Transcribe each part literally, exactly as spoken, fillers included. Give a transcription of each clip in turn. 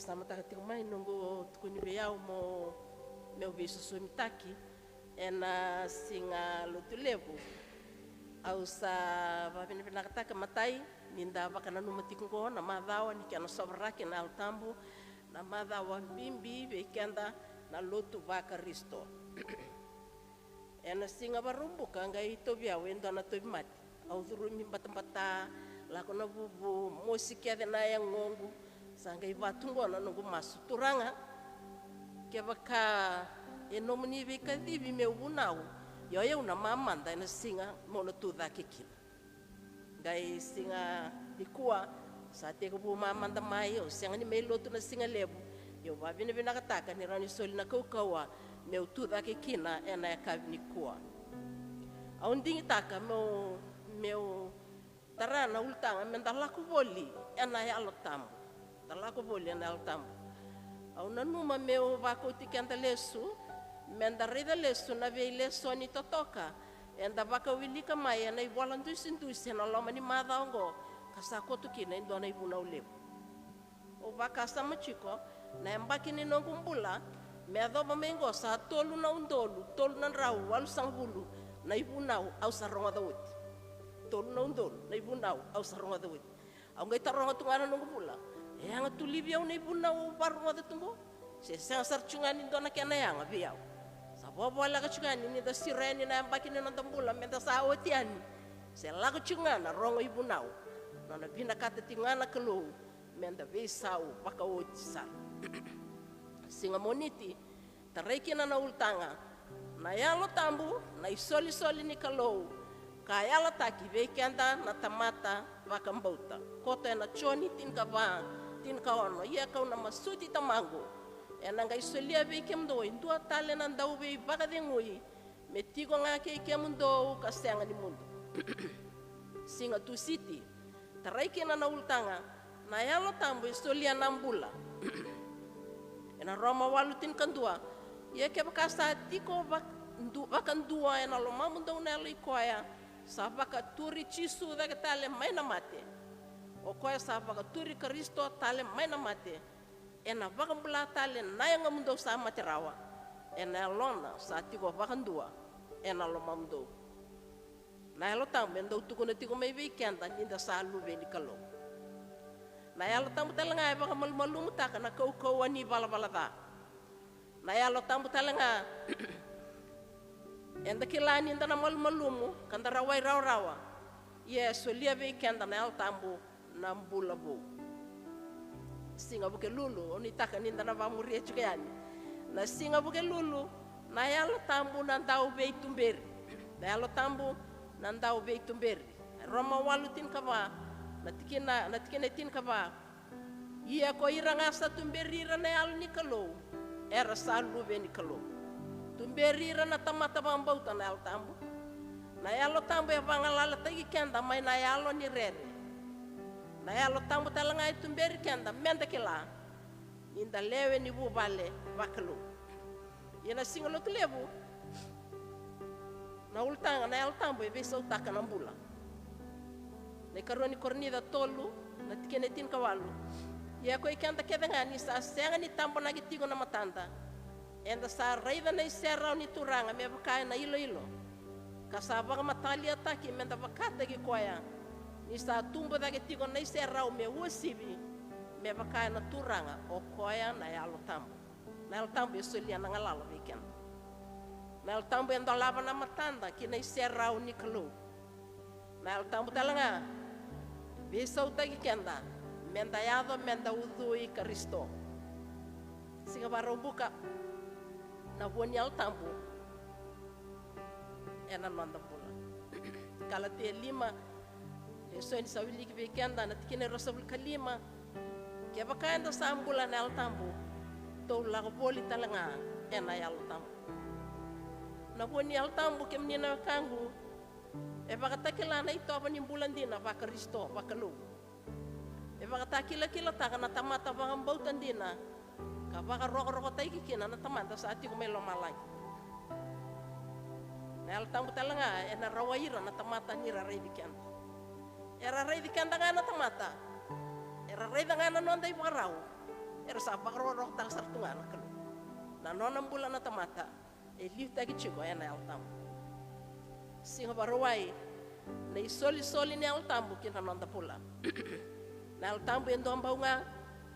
Sa mataka tiko mai noqu tukuni vei au mo meu veisosomitaki ena siga Lotulevu. Au sa vavinavinakataka matai ni da vakananuma tiko oqo na macawa ni kena sovaraki na Yalo Tabu, na macawa bibi vei keda na lotu vaKarisito. Ena siga Vakaraubuka qai tauvi au e dua na tauvimate. Au curumi batabata, lako na vuvu, mosi kece na yagoqu. Sa qai vatuqona noqu masu, Turaga, kevaka e nomuni veikacivi meu vunau, io, au na mamada ena siga meu na tu cake kina. Qai siga nikua, sa tekivu mamada mai, au sega ni mai lotu na siga levu. Au vavinavinakataka ni rawa ni soli na kaukauwa meu tu cake kina ena yakavi nikua. Au digitaka meu, meu tara na ulutaga meda lako voli ena Yalo Tabu. Da lako voli ena Yalo Tabu. Au nanuma meu vakauti keda lesu meda raica lesu na veilesoni totoka eda vakawilika mai ena ivola dusidusi ena loma ni macawa oqo, ka sa koto kina e dua na ivunau levu. Au vakasama tiko na yabaki ni noqu bula me yacova mai oqo sa tolu na udolu tolu na drau walusagavulu na ivunau au sa rogoca oti. Tolu na udolu na ivunau au sa rogoca oti. Au qai taroga tu ga na noqu bula, e yaga tu li vei au na ivunau au varogoca tu oqo, se sega sara tu ga ni dua na kena yaga vei au? Sa vovoleka tu ga ni, ni da siro yani na yabaki ni noda bula meda sa oti yani, se lako tu ga na rogo ivunau. Nona vinakata tiko ga na Kalou meda veisau vakaoti sara. Siga Moniti, tarai kina na ulutaga, na Yalo Tabu, na isolisoli ni Kalou, ka yalataki vei keda na tamata vakabauta. Koto ena Joni tinikava, tinikaono: Ia kau na masuti, Tamaqu, ena qai solia vei kemudou e dua tale na dauveivakacegui, me tiko ga kei kemudou ka sega ni mudu. Siga Tusiti, tarai kina na ulutaga, na Yalo Tabu e solia na bula. Ena Roma walu tinikadua: Ia kevaka sa tiko vak-, du-, vakadua ena lomamudou na Yalo i koya sa vakaturi Jisu cake tale mai na mate, o koya sa vakaturi Karisito tale mai na mate, ena vakabula tale na yagomudou sa mate rawa, ena Yalona sa tiko vakadua ena lomamudou. Na Yalo Tabu e dau tukuna tiko mai vei keda ni da sa luve ni Kalou. Na Yalo Tabu tale ga e vakamalumalumutaka na kaukauwa ni valavala ca. Na Yalo Tabu tale ga eda kila ni da na malumalumu ka da rawai rawarawa, ia e solia vei keda na Yalo Tabu na bula vou. Siga Vukelulu, au nuitaka ni da na vakamuria tiko yani. Na Siga Vukelulu, na Yalo Tabu na dauveituberi. Na Yalo Tabu na dauveituberi. Roma walu tinikava, na tikina, na tikina e tinikava: Ia ko ira ga sa tuberi ira na Yalo ni Kalou, era sa luve ni Kalou. Tuberi ira na tamata vakabauta na Yalo Tabu. Na Yalo Tabu e vagalalataki keda mai na yalo ni rere. Na Yalo Tabu tale ga e tuberi keda meda kila ni da lewe ni vuvale vakalou. Ia na Siga Lotulevu, na ulutaga, na Yalo Tabu e veisautaka na bula. Na ikarua ni Korinica tolu, na tikina e tinikawalu: Ia koi keda kece ga, ni sa sega ni tabonaki tiko na matada, eda sa raica na iserau ni Turaga me vaka ena iloilo, ka sa vakamataliataki meda vakataki koya, ni sa tubu cake tiko na iserau me uasivi, me vaka ena Turaga, o koya na Yalo Tabu. Na Yalo Tabu e solia na galala vei keda. Na Yalo Tabu e dolava na matada ki na iserau ni Kalou. Na Yalo Tabu tale ga e veisautaki keda meda yaco, meda ucui Karisito. Siga Vakaraubuka, na vua ni Yalo Tabu ena noda bula. Kalatia lima, lesoni sa wiliki vei keda, na tikina e ruasagavulu ka lima: Kevaka eda sa bula ena Yalo Tabu, tou lako voli tale ga ena Yalo Tabu. Na vua ni Yalo Tabu, kemuni na wekaqu, e vakatakila na itovo ni bula dina vaKarisito, vakalou. E vakatakilakilataka na tamata vakabauta dina, ka vakarokorokotaki kina na Tamada sa tiko mai lomalagi. Na Yalo Tabu tale ga ena rawai ira na tamata ni ra raici keda. Era raici keda ga na tamata, era raica ga na noda ivakarau, Era sa vakarokorokotaka sara tu ga na Kalou. Na nona bula na tamata e liutaki tiko ena Yalo Tabu. Siga Vakarauwai, na isolisoli ni Yalo Tabu ki na noda bula. Na Yalo Tabu e dua bau ga,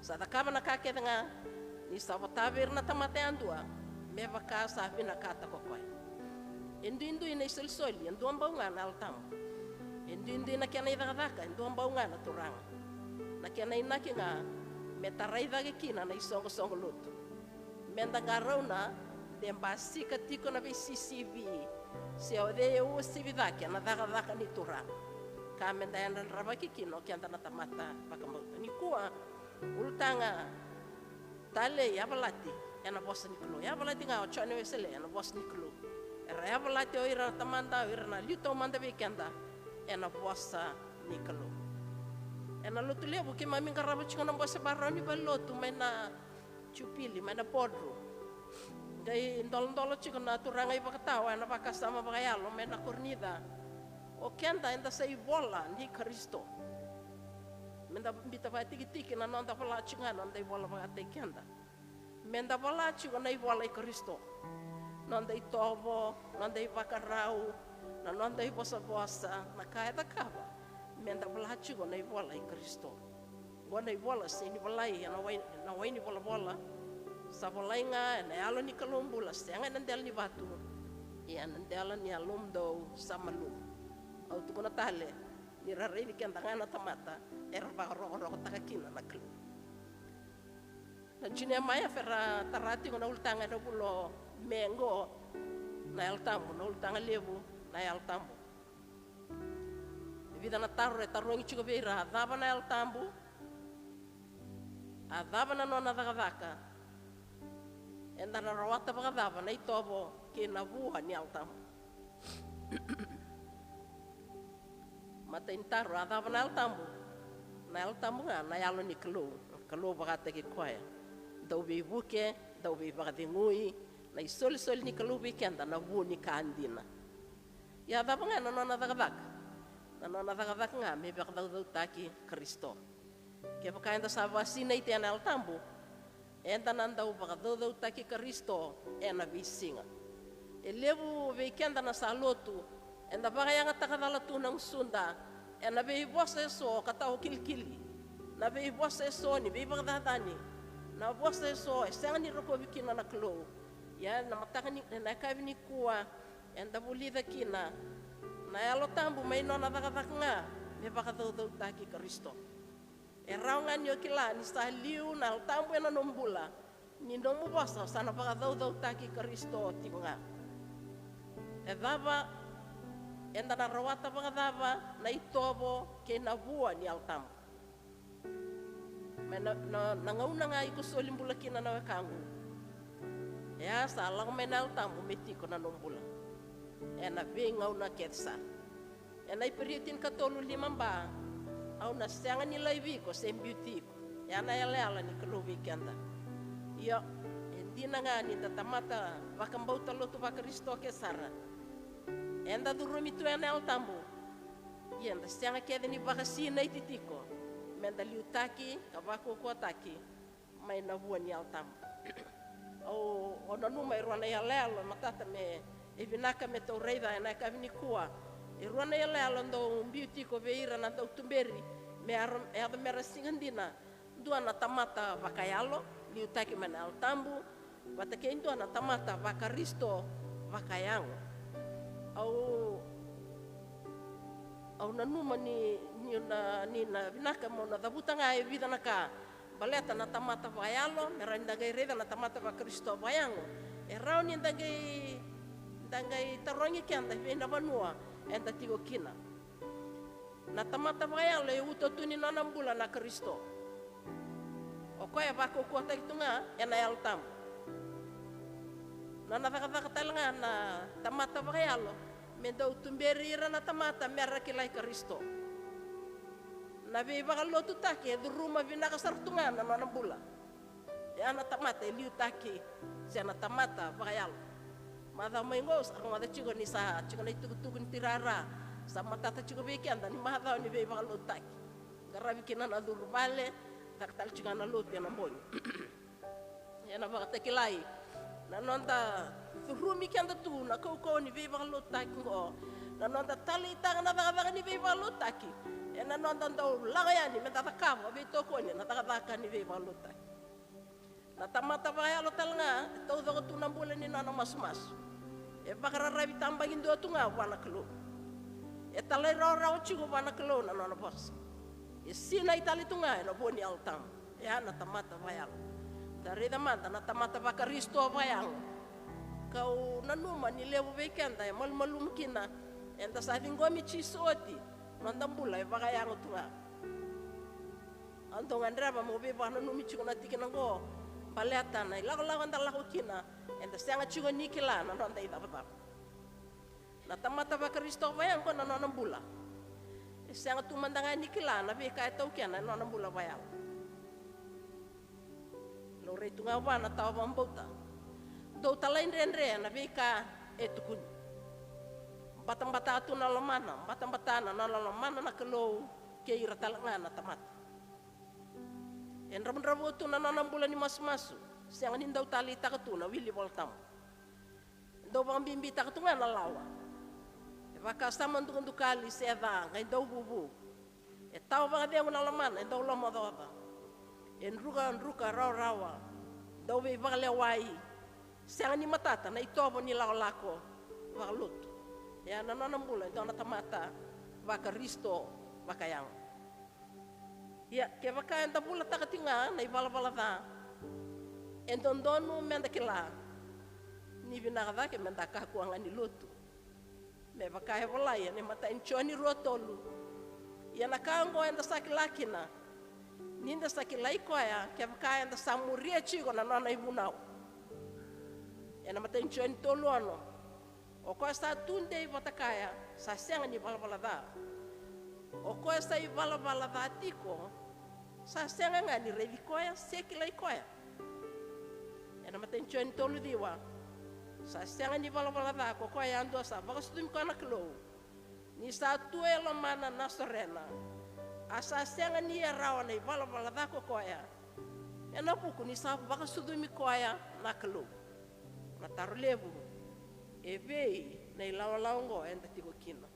sa cakava na ka kece ga, ni sa vota vei ira na tamata yadua, me vaka sa vinakata ko koya. E duidui na isolisoli, e dua bau ga na Yalo Tabu. E duidui na kena icakacaka, e dua bau ga na Turaga. Na kena inaki ga, me tarai cake kina na isoqosoqo lotu. Meda qarauna de basika tiko na veisisivi, se o cei e uasivi cake na cakacaka ni Turaga. Ka meda yadravaki kina o keda na tamata vakabauta. Nikua, ulutaga talei, yavalati ena vosa ni Kalou. Yavalati ga o Jone Wesele ena vosa ni Kalou. Era yavalati o ira na tamada, o ira na liu taumada vei keda ena vosa ni Kalou. Ena Lotulevu keimami qarava tiko na bose vakarau ni valenilotu mai na Jupili, mai na boardroom. Qai doladola tiko na turaga ivakatawa ena vakasama vakayalo mai na Korinica. O keda eda sa ivola ni Karisito. Meda biuta vakatikitiki na noda vola tiko ga na noda ivola vakataki keda. Meda vola tiko na ivola i Karisito. Noda itovo, noda ivakarau, na noda ivosavosa, na ka e cakava. Meda vola tiko na ivola i Karisito. Oqo na ivola sega ni volai ena wai, na wai ni volavola. Sa volai ga ena Yalo ni Kalou bula, sega ena dela ni vatu. Ia ena dela ni yalomudou sa malumu. Au tukuna tale, ni ra raici keda ga na tamata era vakarokorokotaka kina na Kalou. Na Junior Maya, era tara tiko na ulutaga ena vula o Me qo, na Yalo Tabu, na ulutaga levu, na Yalo Tabu. E vica na taro e tarogi tiko vei ira, a cava na Yalo Tabu? A cava na nona cakacaka? Eda na rawata vakacava na itovo kei na vua ni Yalo Tabu? Matai ni taro, a cava na Yalo Tabu? Na Yalo Tabu ga na Yalo ni Kalou, Kalou vakataki koya. Dau veivuke, dau veivakacegui, na isolisoli ni Kalou vei keda na vu ni ka dina. Ia a cava ga na nona cakacaka? Na nona cakacaka ga me vakacaucautaki Karisito. Kevaka eda sa vakasinaiti ena Yalo Tabu, eda na dau vakacaucautaki Karisito ena veisiga. E levu vei keda na sa lotu, eda vakayagataka cala tu na gusuda ena veivosa eso ka tawa kilikili, na veivosa eso ni veivakacacani, na vosa eso e sega ni rokovi kina na Kalou. Ia na mataka ni, na yakavi nikua, eda vulica kina na Yalo Tabu mai nona cakacaka ga me vakacaucautaki Karisito. E rawa ga ni o kila ni sa liu na Yalo Tabu ena nomu bula, ni nomu vosa sa na vakacaucautaki Karisito tiko ga. E cava, eda na rawata vakacava na itovo kei na vua ni Yalo Tabu? Mai na, na, na gauna ga iko soli bula kina na wekaqu, e a sa lako mai na Yalo Tabu me tiko na nomu bula ena veigauna kece sara. Ena Iperiu tinikatolu lima, ba, au na sega ni laivi iko se biuti iko. E a na yalayala ni Kalou vei keda. Io, e dina ga ni da tamata vakabauta lotu vaKarisito ke sara, eda curumi tu ena Yalo Tabu. Ia eda sega kece ni vakasinaiti tiko meda liutaki ka vakaukauwataki mai na vua ni Yalo Tabu. Au, au nanuma e rua na iyaloyalo matata me, e vinaka me tou raica ena yakavi nikua. E rua na iyaloyalo dau biu tiko vei ira na dautuberi me yaro, yaco mera siga dina. Dua na tamata vakayalo, liutaki mai na Yalo Tabu, vata kei dua na tamata vaKarisito vakayago. Au, au nanuma ni, ni na, ni na vinaka mo na cavuta ga e vica na ka. Baleta na tamata vakayalo, me rawa ni da qai raica na tamata vaKarisito vakayago. E rawa ni da qai, da qai tarogi keda vei na vanua eda tiko kina. Na tamata vakayalo e uto tu ni nona bula na Karisito. O koya e vakaukauwataki tu ga ena Yalo Tabu. Nona cakacaka tale ga na tamata vakayalo me dau tuberi ira na tamata mera kilai Karisito. Na veivakalotutaki e curuma vinaka sara tu ga na nona bula. E a na tamata e liutaki se na tamata vakayalo. Macawa mai qo sa rogoca tiko ni sa tiko na itukutuku ni tirara, sa matata tiko vei keda ni macawa ni veivakalotutaki. Qaravi kina na curu vale, vakaraitaka tale tiko ga na lotu ena bogi. Ena vakatakilai na noda curumi keda tu na kaukauwa ni veivakalotutaki oqo, na noda taleitaka na cakacaka ni veivakalotutaki ena noda dau lako yani meda cakava veitokoni na cakacaka ni veivakalotutaki. Na tamata vakayalo tale ga e taucoko tu na bula ni nona masumasu. E vakararavi tabaki dua tu ga vua na Kalou. E talairawarawa tiko vua na Kalou na nona vosa. E sinai tale tu ga ena vua ni Yalo Tabu. E a na tamata vakayalo. Da raica mada na tamata vaKarisito vakayago. Kau nanuma ni levu vei keda e malumalumu kina, eda sa ciqomi Jisu oti, noda bula e vakayago tu ga. Au dau gadreva meu veivakananumi tiko na tikina oqo, baleta na ilakolako eda lako kina, eda sega tiko ni kila na noda icavacava. Na tamata vaKarisito vakayago na nona bula, e sega tu mada ga ni kila na veika e taukena ena nona bula vakayalo. Laurai tu ga vua na tawa vakabauta, dau talaidredre na veika e tukuni. Batabata tu na lomana, batabata na nona lomana na Kalou kei ira tale ga na tamata. E dravudravua tu na nona bula ni masumasu, sega ni dau taleitaka tu na wili iVolatabu. E dau vakabibitaka tu ga na lawa. E vakasama dukadukali se ca, qai dau vuvu. E tawa vakacegu na lomana, e dau lomaocaoca. E druka, druka rawarawa, dau veivakalewai. Sega ni matata na itovo ni lakolako vakalotu. E a na nona bula e dua na tamata vaKarisito vakayago. Ia, kevaka eda vulataka tiko ga na ivalavala ca, e dodonu meda kila ni vinaka cake meda kakua ga ni lotu. Me vaka e volai ena imatai ni Joni rua tolu. Ia na ka oqo eda sa kila kina, ni da sa kilai koya, kevaka eda sa muria tiko na nona ivunau. Ena imatai ni Joni tolu ono. O koya sa tudei vata kaya sa sega ni valavala ca. O koya sa ivalavala ca tiko sa sega ga ni raici koya se kilai koya. Ena imatai ni Joni tolu ciwa. Sa sega ni valavala ca ko koya yadua sa vakasucumi koya na Kalou, ni sa tu e lomana na sorena. A sa sega ni ia rawa na ivalavala ca ko koya, ena vuku ni sa vakasucumi koya na Kalou. Na taro levu, evei na ilawalawa oqo eda tiko kina?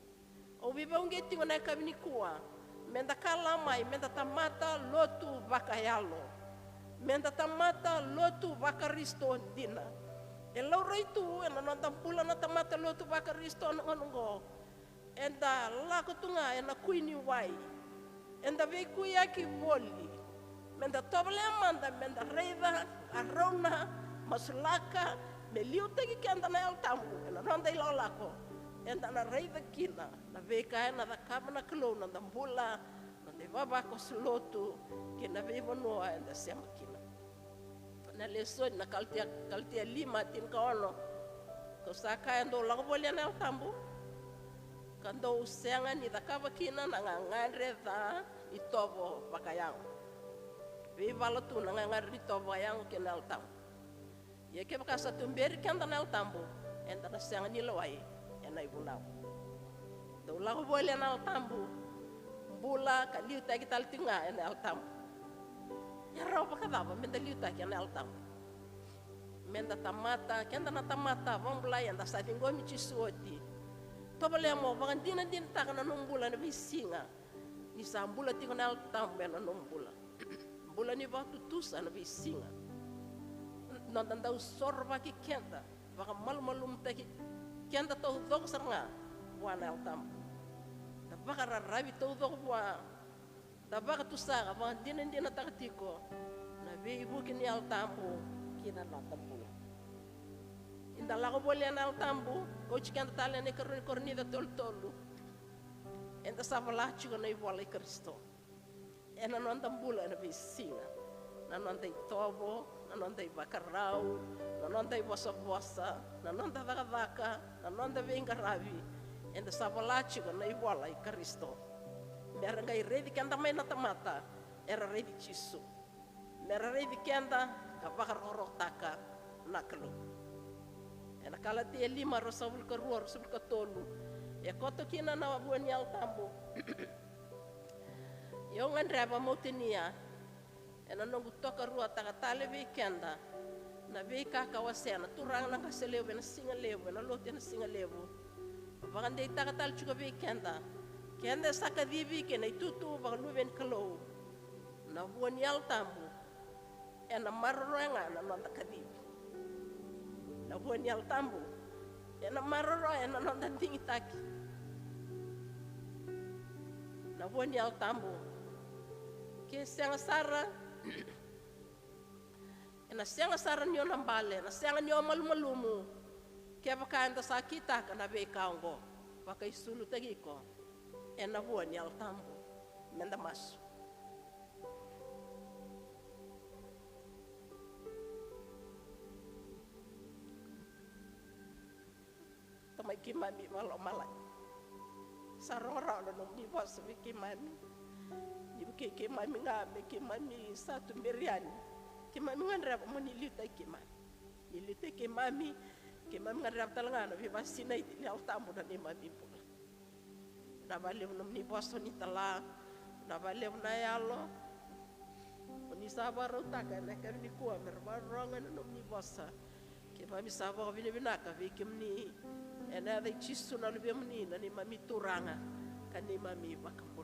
Au veivauqeti tiko na yakavi nikua, meda kala mai meda tamata lotu vakayalo, meda tamata lotu vaKarisito dina. E laurai tu ena noda bula na tamata lotu vaKarisito na gauna oqo. Eda lako tu ga ena kui ni wai. Eda veikuiyaki voli. Meda tovolea mada meda raica, qarauna, masulaka, me liutaki keda na Yalo Tabu ena noda ilakolako. Eda na raica kina na veika ena cakava na Kalou, noda bula, noda ivavakoso lotu kei na veivanua eda sema kina. Na lesoni na Kalatia, Kalatia lima tinikaono. Kau sa kaya dou lako voli ena Yalo Tabu, ka dou sega ni cakava kina na gagadre ca ni tovo vakayago. Veivala tu na gagadre ni tovo vakayago kei na Yalo Tabu. Ia kevaka sa tuberi keda na Yalo Tabu, eda na sega ni lewai ena ivunau. Dou lako voli ena Yalo Tabu, bula ka liutaki tale tiko ga ena Yalo Tabu. E rawa vakacava meda liutaki ena Yalo Tabu? Meda tamata, keda na tamata vakabulai, eda sa ciqomi Jisu oti. Tovolea mo vakadinadinataka na nomu bula ena veisiga. Ni sa bula tiko na Yalo Tabu ena nomu bula. Bula ni vakatutusa ena veisiga. Noda dau sorovaki keda, vakamalumalumutaki keda taucoko sara ga vua na Yalo Tabu. Da vakararavi taucoko vua, da vakatusa ka vakadinadinataka tiko na veivuke ni Yalo Tabu ki na noda bula. Ni da lako voli ena Yalo Tabu, kauti keda tale ena ikarua ni Korinica tolu tolu. Eda sa vola tiko na ivola i Karisito ena noda bula ena veisiga. Na noda itovo, na noda ivakarau, na noda ivosavosa, na noda cakacaka, na noda veiqaravi. Eda sa vola tiko na ivola i Karisito. Mera qai raici keda mai na tamata era raici Jisu. Mera raici keda ka vakarokorokotaka na Kalou. Ena Kalatia lima, ruasagavulu ka rua, ruasagavulu ka tolu. E koto kina na vua ni Yalo Tabu. Ia au gadreva meu tinia Ena noqu tokaruataka tale vei keda na veika ka wasea na turaga na qase levu ena siga levu, ena lotu ena siga levu. Vakadeitaka tale tiko vei keda, keda e sa kacivi kei na itutu vakaluve ni Kalou. Na vua ni Yalo Tabu ena maroroya ga na noda kacivi. Na vua ni Yalo Tabu ena maroroya na noda digitaki. Na vua ni Yalo Tabu, ke sega sara, ena sega sara ni o na bale, ena sega ni o malumalumu. Kevaka eda sa kitaka na veika oqo, vakaisulutaki iko ena vua ni Yalo Tabu. Meda masu. Tamai keimami vakalomalagi, sa rogo rawa na nomuni vosa vei keimami. Ni vukei keimami ga me keimami sa tuberi yani, keimami gadreva mo ni liutaki keimami. Ni liutaki keimami, keimami gadreva tale ga na veivakasinaiti ni Yalo Tabu na neimami bula. Na vakalevu nomuni vosa ni tala, na vakalevu na yalo. Oni sa vakarautaka ena yakavi nikua me ra vakarorogo ena nomuni vosa. Keimami sa vakavinavinaka vei kemuni ena yaca i Jisu na Luvemuni, na neimami Turaga ka neimami Vakabula.